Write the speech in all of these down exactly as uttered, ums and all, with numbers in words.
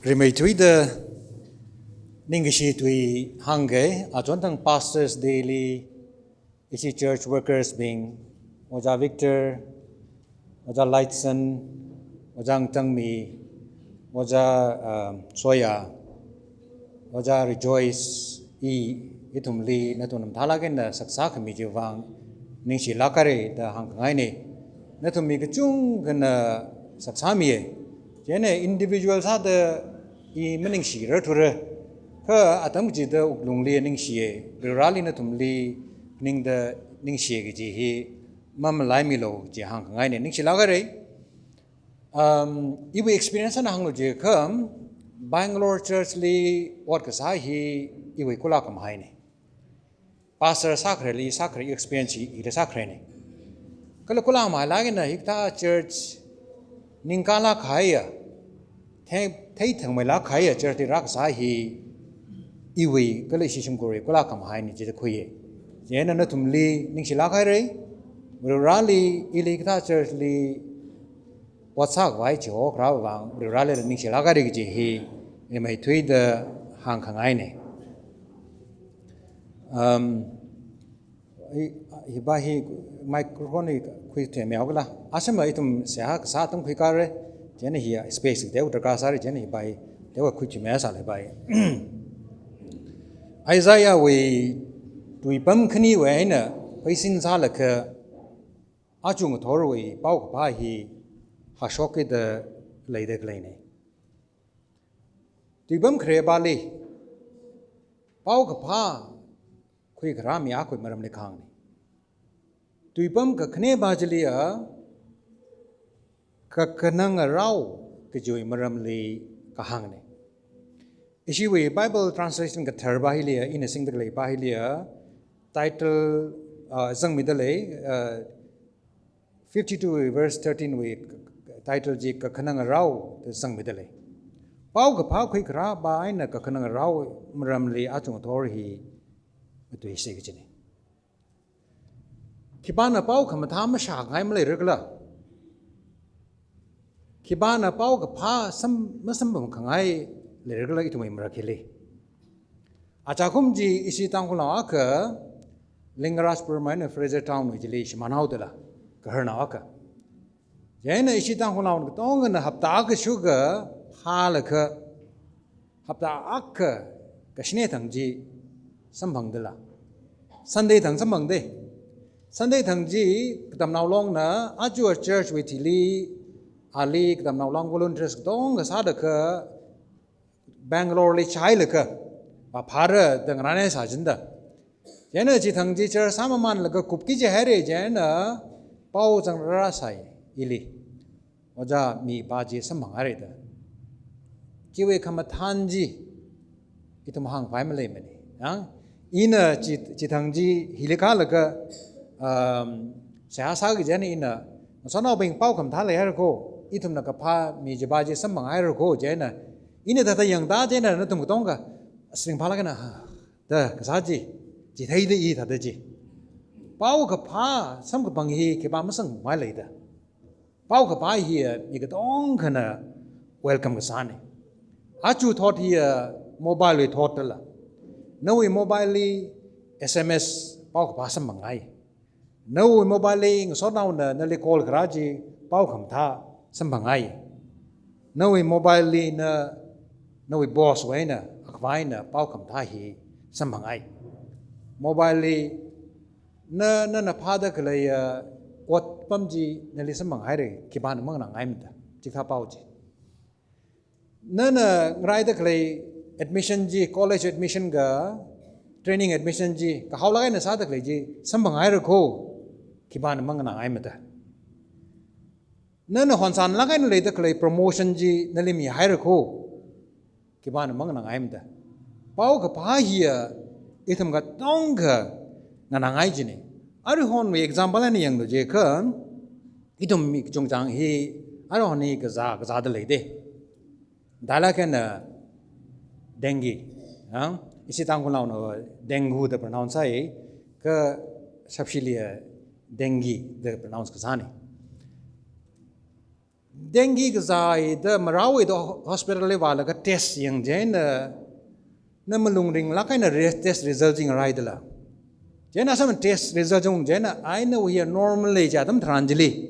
Rimeithuida ningkashi tui hāngga, achonthang Pastors Day li ishi church workers bing, Ojā Victor, Ojā Lightson, Ojā Ngtangmi, Ojā, um, Soya, Ojā Rejoice, i, ithumli nathumna mathālāk eina sākasā khami chiwui vang ningshilāk haira da hāngkhangaina. Nathum mi kachungkhana sākasāmiya. Chieina individual sāda i maningshirarthura. Kha atam kachida wuklungli ningshiya. Varivarāli nathumli ningda ningshiya kaji hi mamalaimilu kaji hāngkhangaina. Ningshilāk haira. Um, iwui experience eina hānglu jiakha, Bangalore church li ot kasā hi iwui kulak kamahaina. Pastor sākhareli sākhare experience hi ila sākharena. Kala kulak mahailāk eina hikathā church ningkālāk kahaiya, thei, theithangmeilāk kahaiya church li rākasā hi iwui kala ishi shimkhurwui kulak kamahaina jida khuiya. Chieina nathumli ningshilāk haira, Varivarāli ili hikathā church li ot sākhavai chihokrāwui vang Varivarāli ningshilāk haira kaji hi rimeithuida hāngkhangaina. Um, hi, hiva hi microphone hi khuithuimihaokala. Asama ithum seihā kasā atam khuikāra, chieina hi space teokha darkar sāra, chieina hiva hi teokha khuithuimihaosāla hiva hi. Isaiah wui tuipam khaniwui eina pheisin sālaga, aja ngathorwui paokaphā hi hāshokki da leida khaleina. Tuipam kharepali paokaphā khuikharā mi akhawui maramli kahāngna. Tuipam kakhanepā chiliya kakhanang ngarao kajiwui maramli kahāngna. Ishiwui Bible translation kathar pā hiliya, ina singda khalei pā hiliya, title, uh, zangmida lei, uh, fifty-two verse thirteen wui title chi kakhanang ngarao da zangmida lei. Paokaphā khuikharāpā eina kakhanang ngarao maramli aja ngathor hi matuisa kajina. Khipāna pao khamathā mashāngai maleira kala? Khipāna paokaphā sam, masamphangkhangai leira kala ithumwui marak hili? Achakum chi ishi Tangkhulnao akha Linggaraj Burma eina Fraser Town wui chili shimānhaodala, gaharnao akha. Chieina ishi Tangkhulnao katongana hapta akha shuka phālaga, hapta akha kashine thang chi samphangdala. Sunday thang samphangda. Sunday thang chi Katamnao Longna aja church wui thili, ali Katamnao Long volunteers katonga sālaga, Bangalore li chailaga, vāphāra da ngarānhaisā jida. Chieina chithang chi church sāmamānlaga kupki jihaira chieina pao zangrarāsai ili. Ojā mipā chi samphanghaira da. Chiwui khamathān chi ithum hāngpai maleimana. Yang, ina chi, chithang chi hili kālaga, um, seihā sāki chieina ina, ngasotnaobing pao khamathā leihaira kho, ithumna kaphā mi chipā chi samphanghaira kho chieina, ina thāda yangda chieina nathum katonga, singphālāk eina, ha, da kasā chi, chitheida i thāda chi. Paokaphā samkaphang hi khipā masangngai leida. Paokaphā hiya mi katongkhana welcome kasāna. Aja thot hiya mobile wui thot dala. Nawui mobile li S M S paokaphā samphangngai. Nawui mobile li ngasotnaona nali call kharā chi pao khamathā samphangngai. Nawui mobile li na, nawui boss wui eina, akhavā eina pao khamathā hi samphangngai. Mobile li na, nana phāda khaleiya, uh, otpam chi nali samphanghaira, khipāna manganāngaimada, chikathā pao chi. Nana ngaraida khalei admission chi, college admission ka, training admission chi, kahaolāk eina sāda khalei chi samphanghaira kho, khipāna manganāngaimada. Nana honsānlāk eina leida khalei promotion chi nali mihaira kho, khipāna manganāngaimada. Paokaphā hiya ithum katonga nganāngai jina. Aruihonwui example eina yanglu jiakha, ithum mi kachungchang hi aruihon hi kazā, kazāda leida. Thālāk eina dengue, ha? Ishi Tangkhulnaona dengue da pronounce sāi, kha shapshiliya dengue da pronounce kasāna. Dengue kazāi da marao wui da hospital li vālaga test yangchieina, na malung ringlāk eina re-, test result chi ngaraidala. Chieina asam test result chi ungchieina, ai nawui hiya normal lei chi atam tharan chili,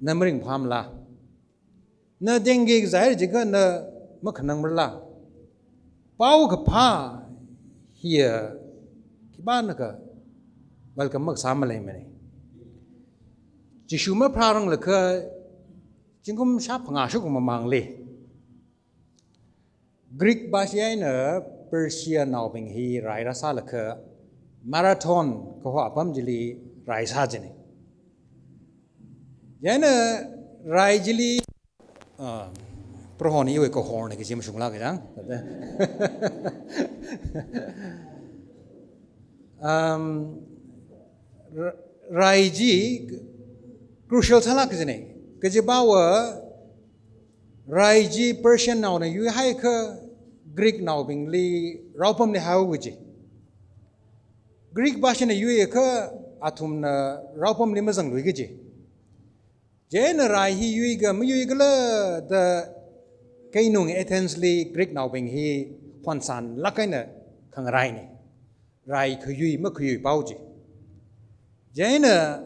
na maringphāmala? Na dengue kazāi jiakha na makhanangmarala? Paokaphā hiya khipānakha welcome makasā maleimana. Jishu mapharāranglakha zingkum shāphangā shuk mamangli Greek bashina Persianaobing hi rai rāsālaga Marathon kaho apam chili rai sā china. Chieina rai chili, ah, Prohona iwui kahorna kaji mashunglāka chang. Um, ra-, rai chi crucial sālāka china. Kajiva rai chi Persianaona yuihaiakha Greeknaobingli raopamli hao kaji. Greek bashina yuiakha athumna raopamli mazanglui kaji. Chieina rai hi yuikha mayuikhala da keinung Athens li Greeknaobing hi khonsānlāk eina khangaraina. Rai khayui makhayui pao chi. Chieina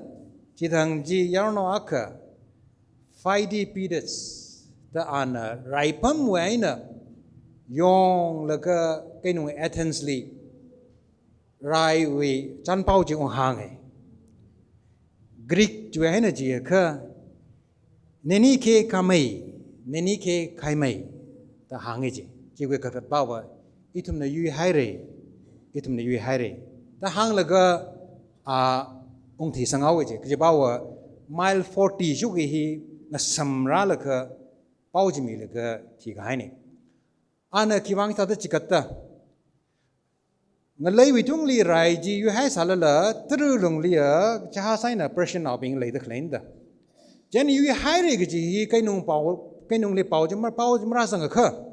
chithang chi yarnao akha Pheidippides da ana raipamwui eina yonglaga keinung Athens li raiwui chānpao chi unghānga. Greek chiwui eina jiakha Neni khe khamei, neni khe khaimei, da hānga chi. Chiwui kakatpava, ithumna yuihaira, ithumna yuihaira, da hānglaga, a, ungthisanghaowa chi. Kajiva mile forty shukki hi ngasamrālaga pao chi milaga thikahaina. Ana khiwui vang thāda chikatta. Ngaleiwui tungli rai chi yuihaisālala, tara lungli a jahaz eina Persianaobing leida khaleina da. Chieina yuihaira kaji hi keinung pao, keinungli pao chi mar-, pao chi marāzangakha,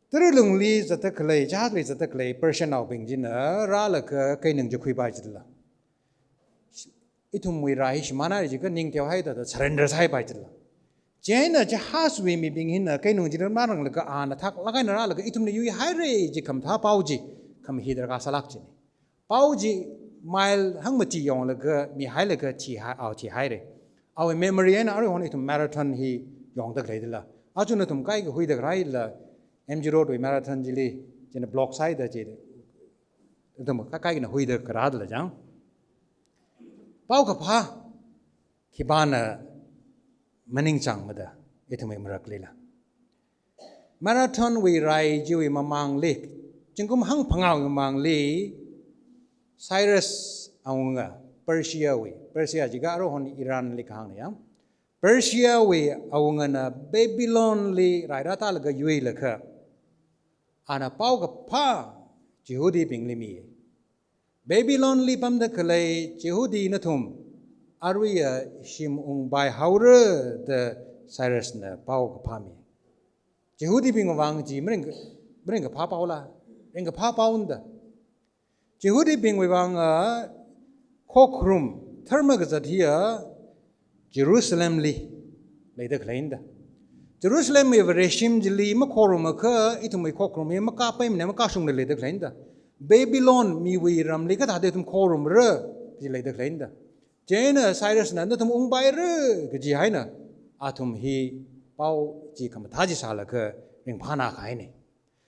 tara lungli zatda khalei, jahazli zatda khalei Persianaobing china rālaga keinung chi khuipai chila. Ithumwui rai hi shimānhaira jiakha ning teohaida da surrender sāpai chila. Chieina jahazwui mibing hina keinung chili marāzanglaga ana thaklāk eina rālaga ithumna yuihaira chi khamathā pao chi, khamahida rākasālāk china. Pao chi mile hangmati yonglaga mihailaga thihai, ao thihaira. Awui memory eina aruihon ithum marathon hi yongda khaleidala. Aja nathum kaikha huida khaleila, M G Road wui marathon chili, chieina block sāhaida chi, nathum kaikhana huida kharādala chang. Paokaphā khipāna maningchāngmada ithumwui maraklila. Marathon wui rai chiwui mamangli, zingkum hangphangāwui mamangli, Cyrus awunga, Persia wui, Persia jiakha aruihon Iran li kahāngna ya. Persia wui awungana Babylon li rai rātālaga yuilaga, ana paokaphā Jihudibingli mi. Babylon li pamda khalei Jihudi nathum aruiya shim ungpai haora da Cyrus na paokaphā mi. Jihudibingwui vang chi maring, maringkaphā paola, ringkaphā paona da. Jihudibingwui vang a khokharum, dharma kazat hiya Jerusalem li leida khaleina da. Jerusalem wui Vareshim chili makhorumakha ithumwui khokharum hi makāpaimana, makāshungna leida khaleina da. Babylon miwui ramli kathāda ithum khorumra kaji leida khaleina da. Chieina Cyrus na nathum ungpaira kaji eina athum hi pao chi khamathā chi sālaga ringphānā kahaina.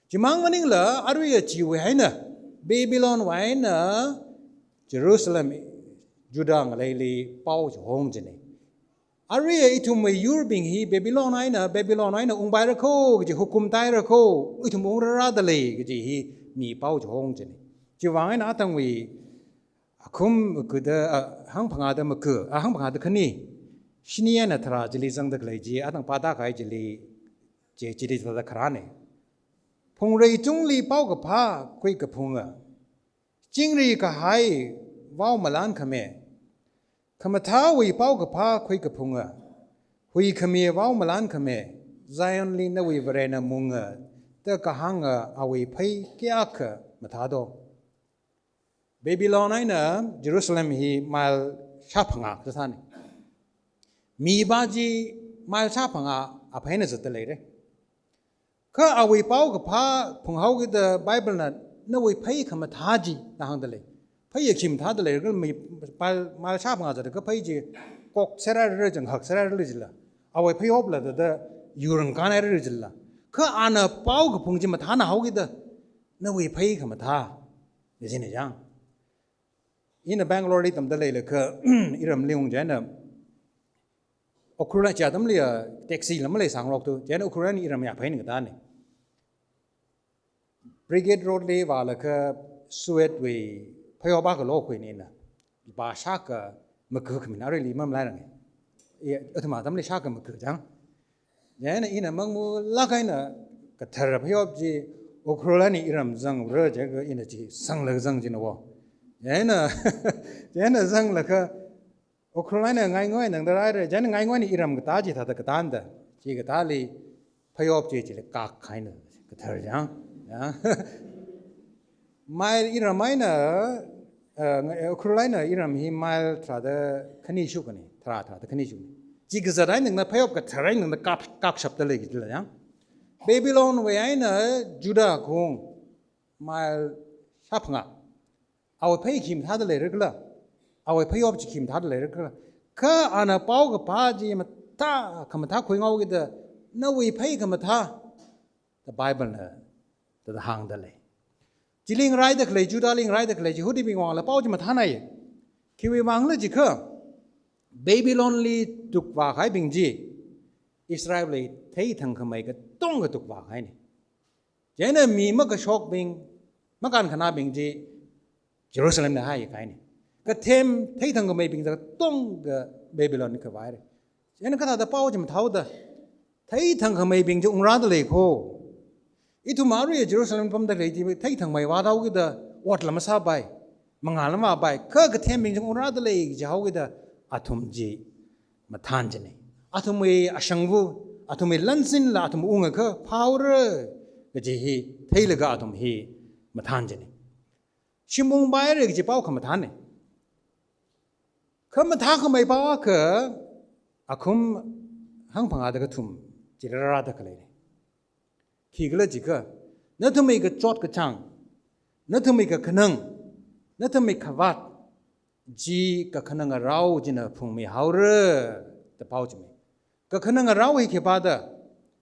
Chimang maningla aruiya chiwui eina, Babylon wui eina Jerusalem, Judah ngaleili pao chi hong china. Aruiya ithumwui yurbing hi Babylon eina, Babylon eina ungpaira kho kaji hukum tāhaira kho, ithum ungrarāda lei kaji hi mi pao chi hong china. Chiwui vang eina athangwui akhum maga da, a, hangphangā da maga, a, hangphangā da khani, shini eina tharā chili zangda khalei chi, athang pāda kahai chili, chi, chili zangda kharāna. Phungrei tungli paokaphā khuikaphunga, chingri kahai vaomalan khami, khamathāwui paokaphā khuikaphunga, huikhami vaomalan khami, Zionli nawui Varena munga, da kahānga awui phei kayākha mathādo. Babylon eina Jerusalem hi mile shāphangā kasāna. Mipā chi mile shāphangā aphei eina zatda leira. Kha awui paokaphā phunghaokida Bible na nawui phei khamathā chi da hāngda lei. Phei ya khi mathāda leira khala, mi mile, mile shāphangā zatda kha phei chi kok sāra ra, chang hak sāra ra jila. Awui phei hopla da da yurang kān ra jila. Kha ana paokaphung chi mathānā haokida nawui phei khamathā. Yajina jang. Ina Bangalore li tamda leilakha, iramli ungchina, Ukhrul chi atamli ya taxi la maleisāngaroktu, china Ukhrul eina iram ya phei eina katāna. Brigade Road li vālakha Suet wui phei hop akha lokhuina. Ba shākha maga khamina aruili mamalairanga. I, athum atamli shākha maga jang. China ina mangmulāk eina kathara phei hop chi Ukhrul eina iram zangra jiakha ina chi sanglaga zang jina wo. China, china zanglakha Ukhrul eina ngaingoi nangda raira, china ngaingoi eina iram katā chi thāda katānda. Chi katāli phei hop chi chili kak haina, kathar jang. Ya. Mile iram eina, eh, Ukhrul eina iram hi mile tharāda khani shukani, tharā tharāda khani shukani. Chi kazat eina nangda phei hop kathar eina nangda kak, kakshapda lei kajila jang. Babylon wui eina Judah khaung mile shāphangā. Awui phei khi mathāda leira khala, awui phei hop chi khi mathāda leira khala. Kha ana paokaphā chi mathā, khamathā khuingaokida nawui phei khamathā da Bible na da hāngda lei. Chili ngaraida khalei, Judah li ngaraida khalei chi hudibing vangla pao chi mathānāya. Khiwui vangla jiakha, Babylon li tukvākahaibing chi Israel li theithangkhamei katonga tukvākahaina. China mi makashokbing, makānkhanābing chi Jerusalem na haikahaina. Kathem theithangkhameibing chi katonga Babylon khavāira. China kathāda pao chi mathāhaoda, theithangkhameibing chi ungrāda lei kho. Ithum arui Jerusalem pamda lei chi theithangmei vāthaokida otla masāpai, mangāla mavāpai, kha kathembing chi ungrāda lei jihaokida athum chi mathān jina. Athumwui ashangvu, athumwui lansinla athum ungakha phāhaora kaji hi theilaga athum hi mathān jina. Shim ungpaira kaji pao khamathāna. Khamathā khamei pao akha akhum hangphangāda kathum chili rārāda khaleina. Khikhala jiakha, nathumwui kachot kachāng, nathumwui kakhanang, nathumwui khavāt chi kakhanang ngarao china phungmihaora da pao chimi. Kakhanang ngarao hi khipāda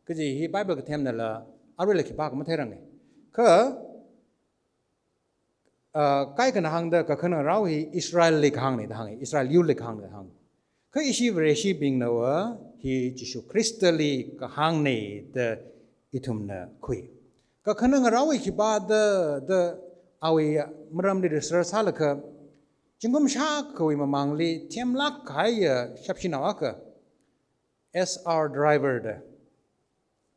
kaji hi Bible kathemnala aruila khipākha matheiranga. Kha, ah, kaikhana hāngda kakhanang ngarao hi Israel li kahāngna da hānga, Israel yurli kahāngna da hānga. Kha ishi Vareshibingnava hi Jishu Khristali kahāngna da ithumna khui. Kakhanang ngarao hi khipāda da awui maramli research sālakha, zingkum shākhawui mamangli themlāk kahaiya shapshinao akha S R Driver da,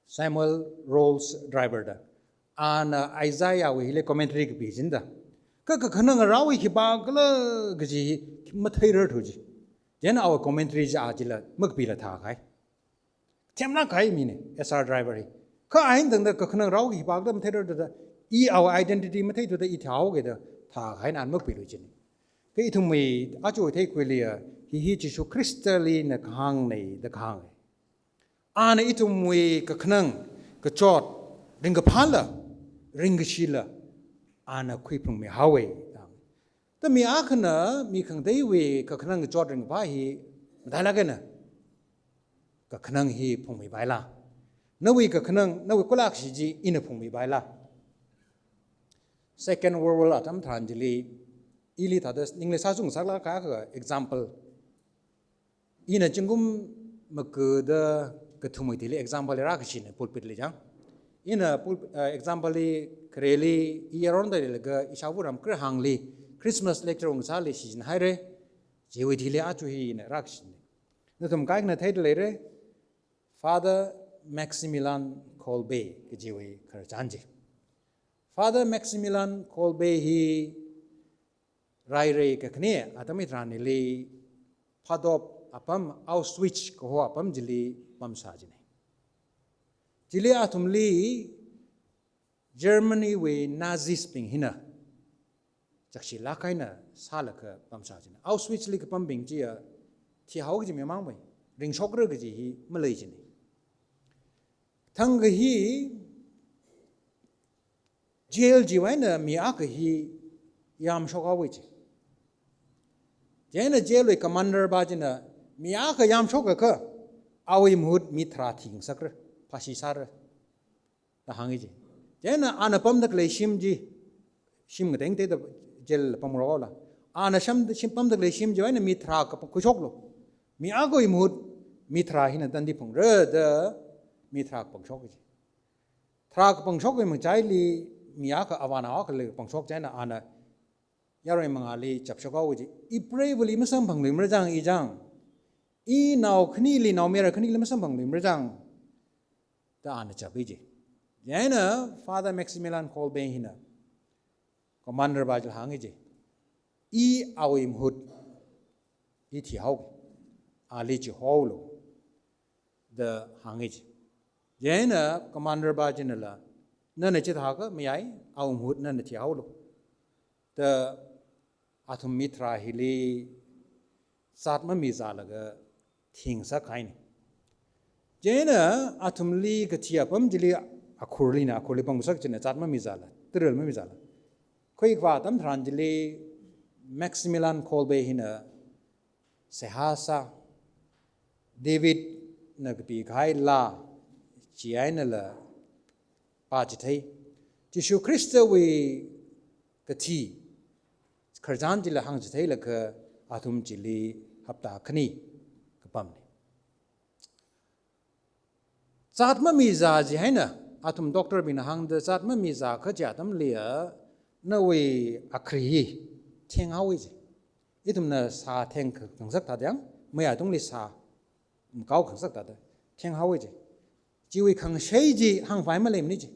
Samuel Rolfe Driver da, ana Isaiah wui hili commentary kapi jida. Kha kakhanang ngarao hi khipākhala kaji hi matheirarthu ji. Chieina awui commentary chi a chila makapila thākahai. Themlāk kahai mina S R Driver hi. Kha a eina tangda kakhanang ngarao hi khipākhala matheirarthuda, i awui identity matheithuda i thāhaokida thākahaina, ana makapilu jina. Kha ithumwui aja theikhuiliya, hi hi Jishu Khristali na kahāngna da kahānga. Ana ithumwui kakhanang, kachot, ringkaphāla, ringkashila ana khuiphungmihaowa da. Kha mi akhana mi khangateiwui kakhanang, kachot, ringkaphā hi matailāk eina kakhanang hi phungmipaila? Nawui kakhanang, nawui kulak shi chi ina phungmipaila? Second World War atam tharan chili, ili thāda ningli sāzung sāklāk kahai akha example. Ina zingkum magada kathumwui thili example rākashina pulpit li jang. Ina pul-, eh, example li khareli i yaronda leilaga ishāvā Ramkharhangli Christmas lecture ungsāli shichinhaira. Chiwui thili aja hi ina rākashina. Nathum kaikhana theida leira, Father Maximilian Kolbe kajiwui khararchan chi. Father Maximilian Kolbe hi Rairei kakhane atam hitharanli Phadop apam, Auschwitz kaho apam chili pamsā jina. Chili athumli Germany wui Nazis bing hina chakshilāk eina sālaga pamsā jina. Auschwitz li kapambing chiya thihao kaji mi mamangmei. ringshokra kaji hi malei jina. Thangkha hi jail chiwui eina mi akha hi yamshok haowa ji. Chieina jail wui commander pa china mi akha yamshokakha awui mahut mi tharā thingasakra, phasi sāra da hānga ji. Chieina ana pamda khalei shim chi, shim ngateng te da jail pamra haola. Ana sham, shim pamda khalei shim chiwui eina mi tharā kapangkhuishoklu. Mi akhawui mahut mi tharā hina tandi phungra da mi tharā kapangshok ji. Tharā kapangshok wui machaili mi akha avānao akha lei kapangshok chieina ana yarui mangāli chapshok haowa ji. Ipreivali masamphangluimara chang i chang. Inao khanili, naomayara khanili masamphangluimara chang da ana chapa ji. Chieina Father Maximilian Kolbe hina commander pa chili hānga ji. I awui mahut hi thihaoki. Ali chihaolu da hānga ji. Chieina commander pa chinala, nana chithākha mayai, awui mahut nana thihaolu da athum mi tharā hili zat mamizālaga thingasak haina. Chieina athumli kathi apam chili akhurlina, akhurli pangsak china zat mamizāla, tiral mamizāla. Khuikavā atam tharan chili Maximilian Kolbe hina seihā sā, Davidna kapikahai laa chi einala pāchithei. Jishu Khristawui kathi khararchan chila hāngchitheilaga athum chili hapta khani kapamna. Zat mamizā ji eina, athum doctor bingna hāngda zat mamizākha chi atamliya, nawui akhri hi thenghaowa ji. Ithumna sā thengkhangasak thāda yang, meiya tungli sā makaokhangasak thāda thenghaowa ji. Chiwui khangshei chi hāngpai maleimana ji.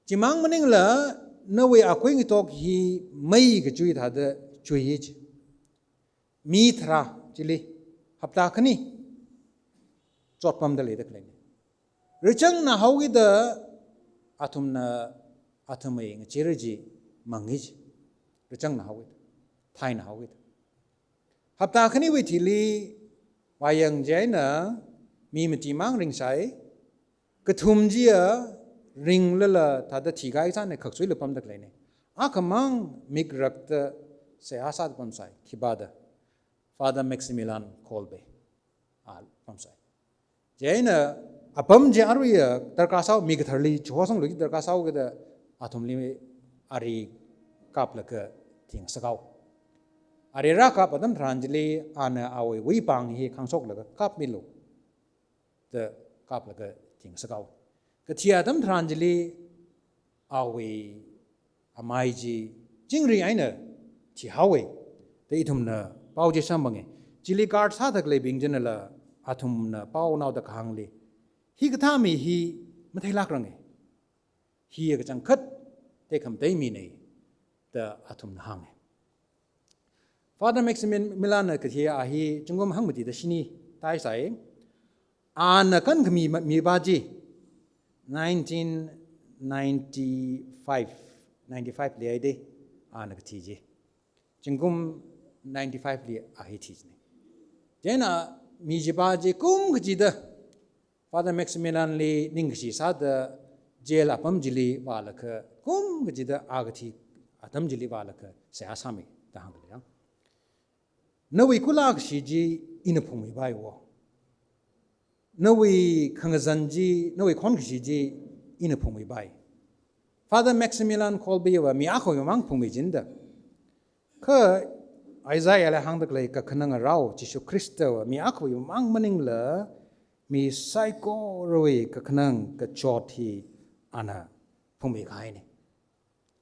Chimang maningla nawui akui ngatok hi mei kachui thāda chuiya ji. Mi tharā chili hapta khani chotpamda leida khaleina. Rachangna haokida athumna athumwui ngacheera chi manga ji. Rachangna haokida, thaina haokida. Hapta khaniwui thili vāyang chieina mi matimang ringsai, kathum chiya ringlala thāda thikahai sāna, khakchuila pamda khaleina. Akhamang mik rakta seihā sāda pamsai, khipāda Father Maximilian Kolbe a pamsai. Chieina apam chi aruiya darkar sāhao, mi katharli chihosangluiki darkar sāhaokida athumli ari kaplaga thingasak haowa. Ari rākap atam tharan chili ana awui wuipāng hi khangshoklaga kapmilu da kaplaga thingasak haowa. Kathi atam tharan chili awui amai chi chingri eina thihaowa da ithumna pao chi samphanga. Chili guard sāda khaleibing chinala athumna paonaoda kahāngli, hikathā mi hi matheilākranga. Hiya kachangkhat tekhamatei mina da athumna hānga. Father Maximilian na kathi a hi zingkum hangmatida shini tāsai. Ana kankhami ma-, mipa chi nineteen ninety-five, ninety-five li haida ana kathi chi. Zingkum ninety-five li a hi thi china. Chieina mi chipa chi kum kachida Father Maximilian li ningkashi sāda jail apam chili vālaga, kum kachida a kathi atam chili vālaga seihā sāmi da hāngkhalei yang. Nawui khula kashi chi ina phungmipai wo. Nawui khangazan chi, nawui khonkashi chi ina phungmipai. Father Maximilian Kolbe va mi akhawui mang phungmi jida. Kha Isaiah li hāngda khalei kakhanang rao Jishu Khrista va mi akhawui mang maningla mi saikorawui kakhanang kachot hi ana phungmi kahaina.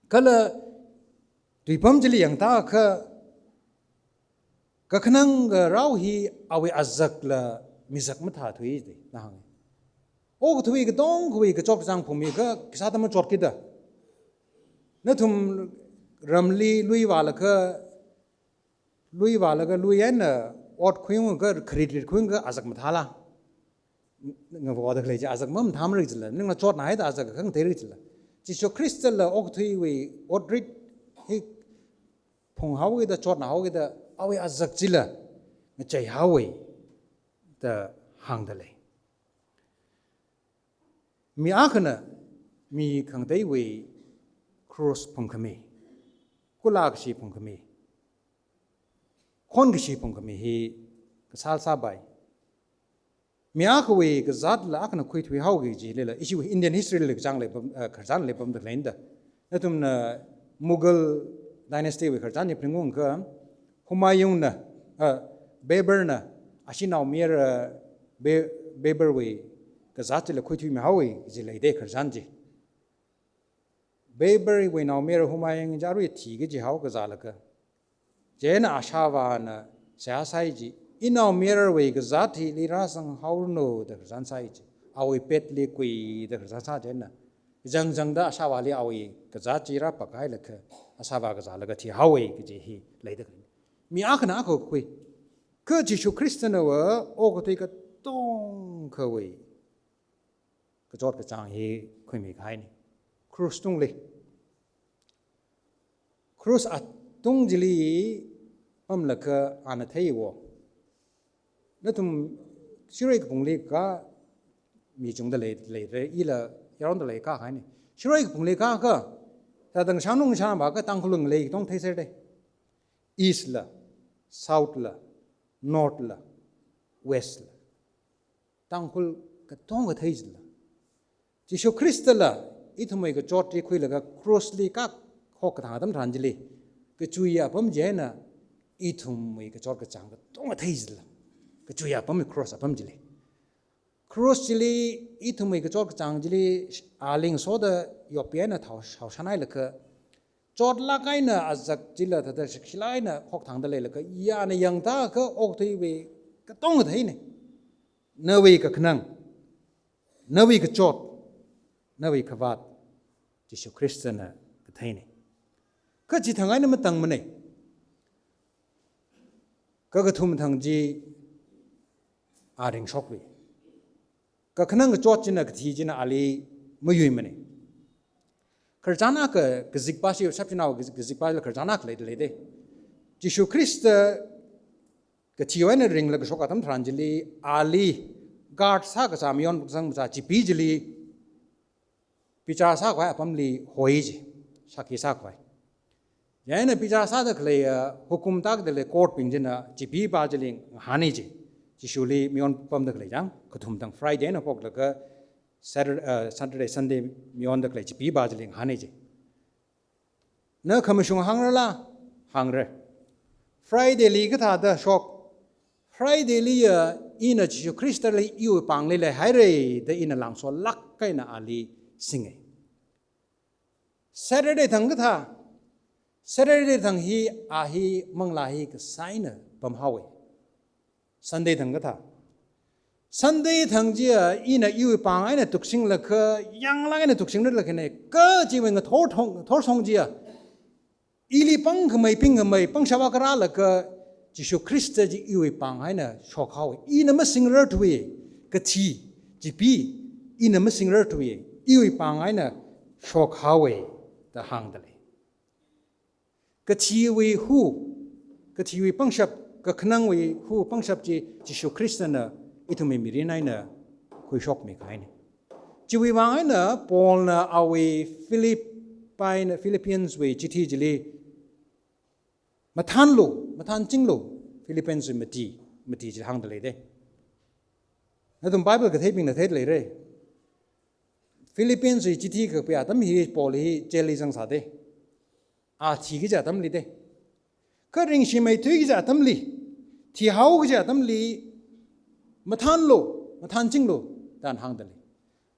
Kala tuipam chili yangda kha kakhanang rao hi awui azakla mizak mathāthui da na hānga. Okathui katongkhawui kachot kachāng phungmi kha khisāda machotkida. Nathum ramli lui vālaga, lui vālaga lui eina ot khuiungakha, kharit rit khuiungakha azak mathāla. Ngavoda khalei chi azak mamathāmara jila. Ningla chotna haida azak khangateira jila. Jishu Khristala okathuiwui otrit hi phunghaokida, chotna haokida, awui azak chila ngacheihaowa. da hāngda lei. Mi akhana mi khangateiwui cross phungkhami, kula kashi phungkhami, khon kashi phungkhami hi kasāla sāpai. Mi akhawui kazātla akhana khuithuihaoki jilila, ishiwui Indian history li kachāng leipam, eh, khararchan leipamda khaleina da. Nathumna Mughal dynasty wui khararchan chi phaningungakha, Humayunna, eh, Baburna, ashi naomayara, eh, Ba-, Baburwui kazāt chila khuithuimihaowa kaji leida khararchan chi. Baburwui naomayara Humayun chi arui thiki kajihao kazālaga, chieina ashāvāna seihā sāi ji, inaomayarawui kazāt hili rāzanghaoranu da khararchan sāi ji. Awui petli kuida khararchan sā chieina, zangzangda ashāvāli awui kazāt chi rāpakhailaga, ashāvā kazālaga thihaowa kaji hi leida khalei. Mi akhana akha khui. Kha Jishu Khristana va okathui katongkhawui kachot kachāng hi khuimikahaina. Cross tungli. Cross atung chili pamlaga ana theiwo. Nathum Shirui Kapungli kami chungda lei, leira, ila yaronda leikahaina. Shirui Kapungli kakha, thāda ngashanung ngashanvākha Tangkhul ngalei katong theiserda. East la, South la, North la, West la. Tangkhul katongkha thei jila. Jishu Khristala ithumwui kachot chi khuilaga cross li kakhok kathang atam tharan chili, kachuiya apam chieina ithumwui kachot kachāng katongkha thei jila. Kachuiya apam cross apam chili. Cross chili ithumwui kachot kachāng chili ali ngasoda yopi eina thao, thaoshanhailaga, chotlāk eina azak chila thāda shakshilāk eina khokthangda leilaga, yana yangthākha okathuiwui katongkha theina. Nawui kakhanang, nawui kachot, nawui khavāt, Jishu Khristana katheina. Kha chithang eina matangmana. Kakathum thang chi a ringshokli. Kakhanang kachot china kathi china ali mayuimana. Khararchan akha kazikpa shi, shapchinao kazikpala khararchan akha leida leida. Jishu Khrista kathiwui eina ringlaga kashok atam tharan chili, ali guard sākasā mayon zangmachā chipi chili, bichar sākhavai apamli hoi ji, shākhi sākhavai. Chieina bichar sāda khalei, ah, hukum tākda khalei court bing china chipipa chili ngahāna ji. Jishuli mayon pamda khalei chang, kathum thang Friday eina phoklaga Saturday, ah, Saturday, Sunday mayonda khalei chipipa chili ngahāna ji. Na khamashung hāngrala? Hāngra. Friday li kathāda shok? Friday li ya ina Jishu Khristali iwui pāngli leihaira da ina langsolāk eina ali singa. Saturday thang kathā? Saturday thang hi a hi manglā hi kasā eina pamhaowa. Sunday thang kathā? Sunday thang chiya ina iwui pāng eina tuksinglaga, yanglāk eina tuksinglaga khaleina, kha chiwui ngathor thong, ngathor shong chiya ili pangkhamei pingkhamei pangshap akha rālaga, Jishu Khrista chi iwui pāng eina shokhaowa. Ina masingrarthuwa, kathi chipi ina masingrarthuwa, iwui pāng eina shokhaowa da hāngda lei. Kathiwui hu, kathiwui pangshap, kakhanangwui hu pangshap chi Jishu Khristana ithumwui mirin eina khuishokmikahaina. Chiwui vang eina Paulna awui Philippi, Philippians wui chithi chili, mathānlu, mathānchinglu, Philippians wui mati, mati chili hāngda leida. Nathum Bible katheibingna theida leira. Philippians wui chithi kakapā atam hi Paul hi jail li zangsāda. A thiki kaji atamli da. Kha ringshimei thuiki kaji atamli, thihaoki kaji atamli, mathānlu, mathānchinglu da ana hāngda lei.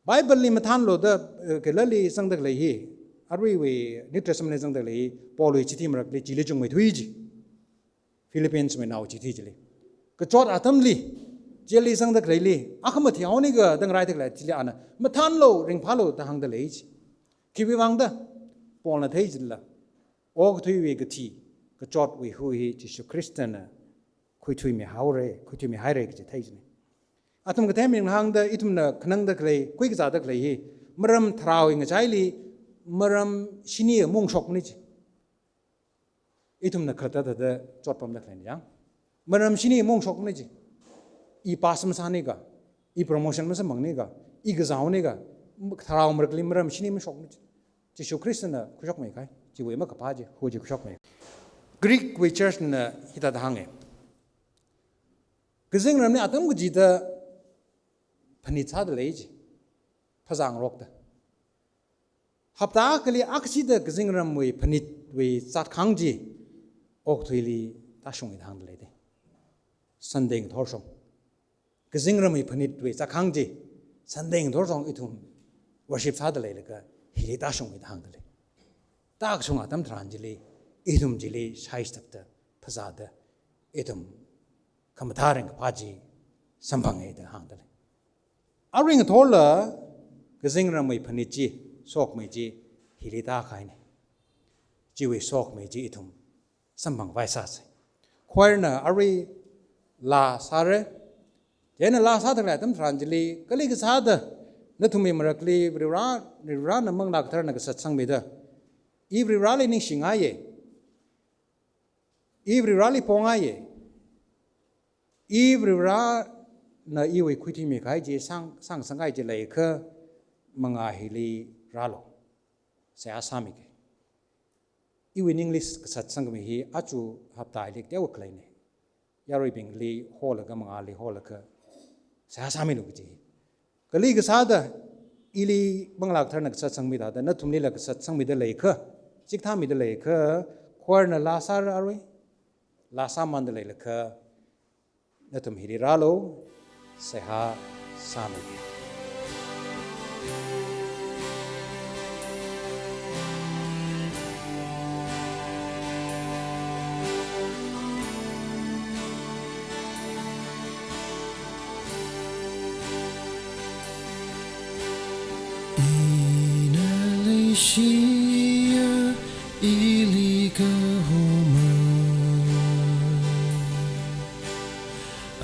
Bible li mathānlu da, eh, kala li zangda khalei hi, aruiwui New Testament li zangda khalei hi, Paul wui chithi marakli chili chungmeithui ji. Philippians wui naowui chithi chili. Kachot atamli, jail li zangda khaleili, akhama thihaonika da ngaraida khalei chili ana, mathānlu, ringphālu da hāngda lei ji. Khiwui vang da, Paulna thei jilala, okathuiwui kathi, kachotwui hu hi Jishu Khristana khuithuimihaora, khuithuimihaira kaji thei jina. Athum kathembing hāngda, ithumna khanangda khalei, khuikazāda khalei hi, maram tharāwui ngachaili, maram shini maungshokna ji. Ithumna khalatta thāda chotpamda khaleina yang. Maram shini maungshokna ji. I pass masāneka, i promotion masamphangnika, i kazāoneka, tharao marakli maram shini mashokna. Jishu Khristana khuishokmei kahai, chiwui makaphā chi, hu chi khuishokmei. Greek wui church na hithāda hānga. Kazingramli atam kachida phanit sāda lei ji, phazāngarokta. Hapta akhali akhashida kazingramwui phanitwui zatkhang chi okathuili tāshunga da hāngda lei da. Sunday ngathor shong. Kazingramwui phanitwui zatkhang chi Sunday ngathor shong ithum worship sāda leilaga hili tāshunga da hāngda lei. Tāshung atam tharan chili, ithum chili shaistapta, phazāda, ithum khamathā ringkaphā chi samphanga da hāngda lei. Arui ngathorla kazingramwui phanit chi, sokhami chi hili tākahaina. Chiwui sokhami chi ithum samphangkhavai sāsa. Choir na arui laa sāra. Chieina laa sāda khalei atam tharan chili, kali kasāda nathumwui marakli Varivara, Varivarana Manglā Katharana kasatsangmida, i Varivarali ningshingaiya. I Varivarali pongaiya. I Varivarana iwui khuithuimi kahai chi sāng, sāngasakngai chi leiakha mangā hili rālu. Seihā sāmiga. Iwui ningli kasatsangkhami hi aja hapta hili teokha khaleina. Yaruibingli holaga, mangāli holaga seihā sāmilu kaji. Kali kasāda ili Manglā Katharana kasatsangmi thāda, nathumlila kasatsangmida leiakha, chikathāmida leiakha, choir na laa sāra arui, laa sāmānda leilakha, nathum hili rālu, seihā sāmiga. Ina leishiya ili kahoma,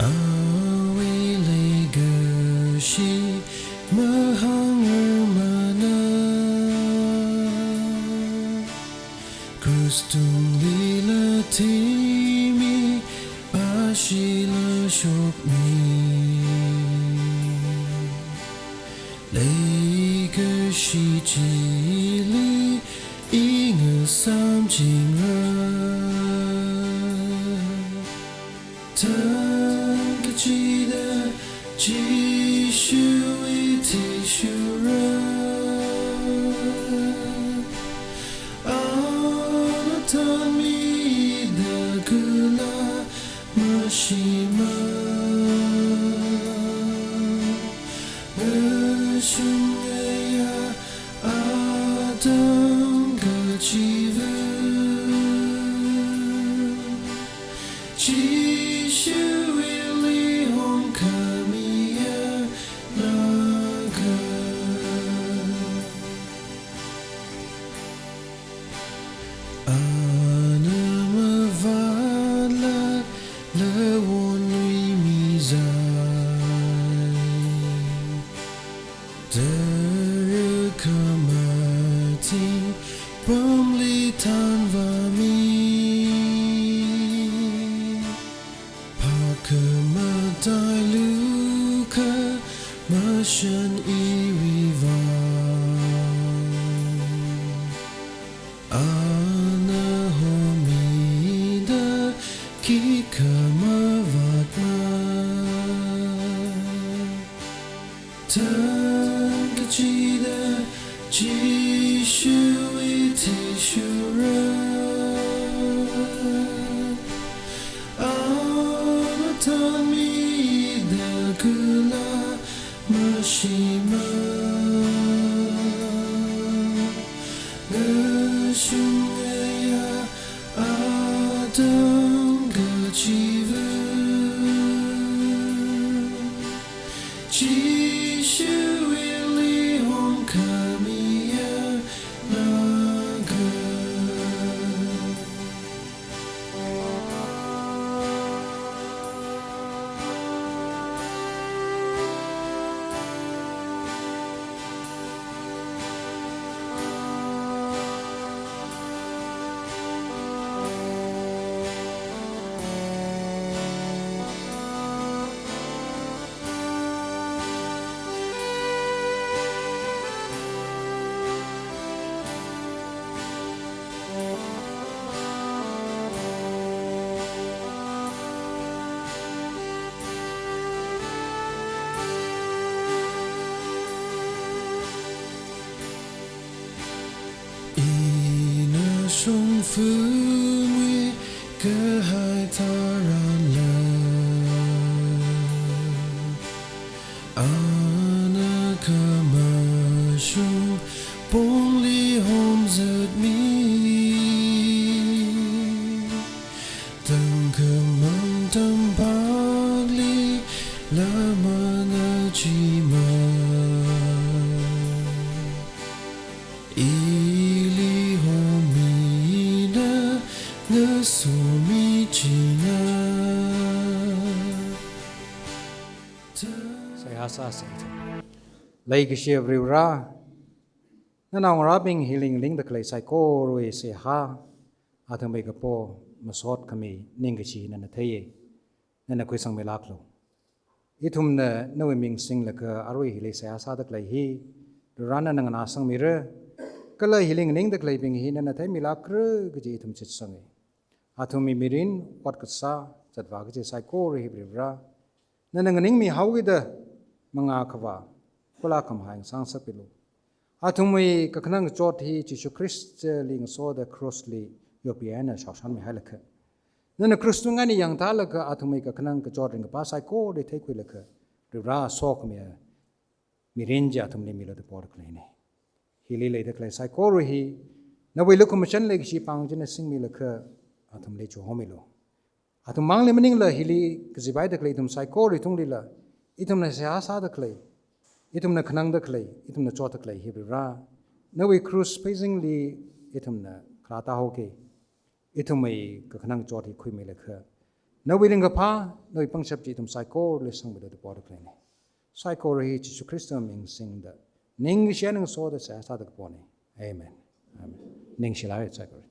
awui leikashi mahāngarmana. Krush tungli lathimi, ashila shokmi. Leikashi chili i ngasamchingra. Thang kachida Jishuwui athishurda, ana thangmida kala mashimān. Ngashungaya atam kachiva̱, Jishuwuili hongkhamiya laga. Ana mavātlākla wonwui mizai, tara khamathing pamli thanvāmi. Phākhamatailu khamashan iwui vang, ana homida khikha mavātna. Thang kachida Jishuwui athishurda, ana thangmida kala mashimān. Ngashungaya atam kachiva̱, Jishuwuili hongkhamiya laga. Fungwui kahai tharanla, ana khamashung pongli homzatmi. Tangkhamang tampakli lamana chima, ili homina ngasomi china. Seihā sāsa. Leikashi Varivara, nanaongarābing hili ngalingda khalei saikorawui seihā, athumwui kapo masot khami ningkashi nana theiya, nana khuisangmilāklu. Ithumna nawui ming singlaga arui hili seihā sāda khalei hi, Varivara nana nganāsangmira, kala hili nganingda khaleibing hi nana theimilākra kaji ithum shitsanga. Athumwui mirin, ot kasā, zatvā kaji saikora hi Varivara, nana nganingmihaokida mangā khavā, kula khamahai ngasāngasakmilu. Athumwui kakhanang kachot hi Jishu Khristali ngasoda cross li yopi eina shaoshanmihailaga, nana cross tungli yangthālaga athumwui kakhanang kachot ringkaphā saikora theikhuilaga, Varivara sokhamiya mirin chi athumli milu da poda khaleina. Hili leida khalei saikora hi, nawui lukhamashan leikashi pāng china singmilaga athumli chihomilu. Athum māngli maningla hili kazipaida khalei ithum saikora tunglila, ithumna seihā sāda khalei, ithumna khanangda khalei, ithumna chotda khalei hi Varivara, nawui cross pheisinli ithumna kharā tāhaoki. Ithumwui kakhanang kachot hi khuimilaga, nawui ringkaphā, nawui pangshap chi ithum saikorali sangmilu da poda khaleina. Saikora hi Jishu Khristawui ming singda, ningkashi eina ngasoda seihā sāda kapona. Amen. Amen. Ningshilāka saikora.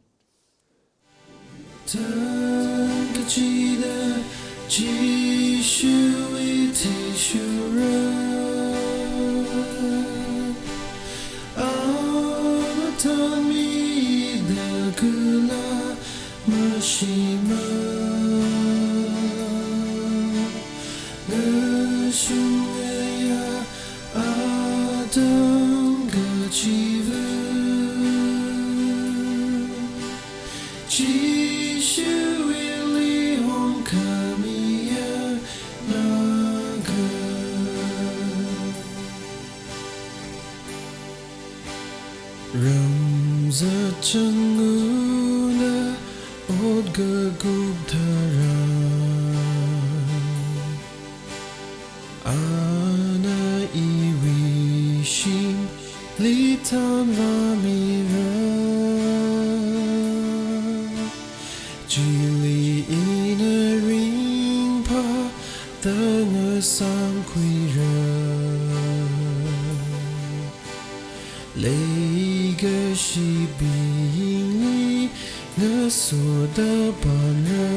Tangkachida Jishuwui athishurda, ana tangmida kala mashima, ngashungaya atam kachiva, Jishuwuili homkhamiya laga. Ramzat changuna ot kakup tharan, ana iwui shimli thanvāmira. Chili ina ringphāda ngasāmkhuira. Leikashibingli ngasoda pānra.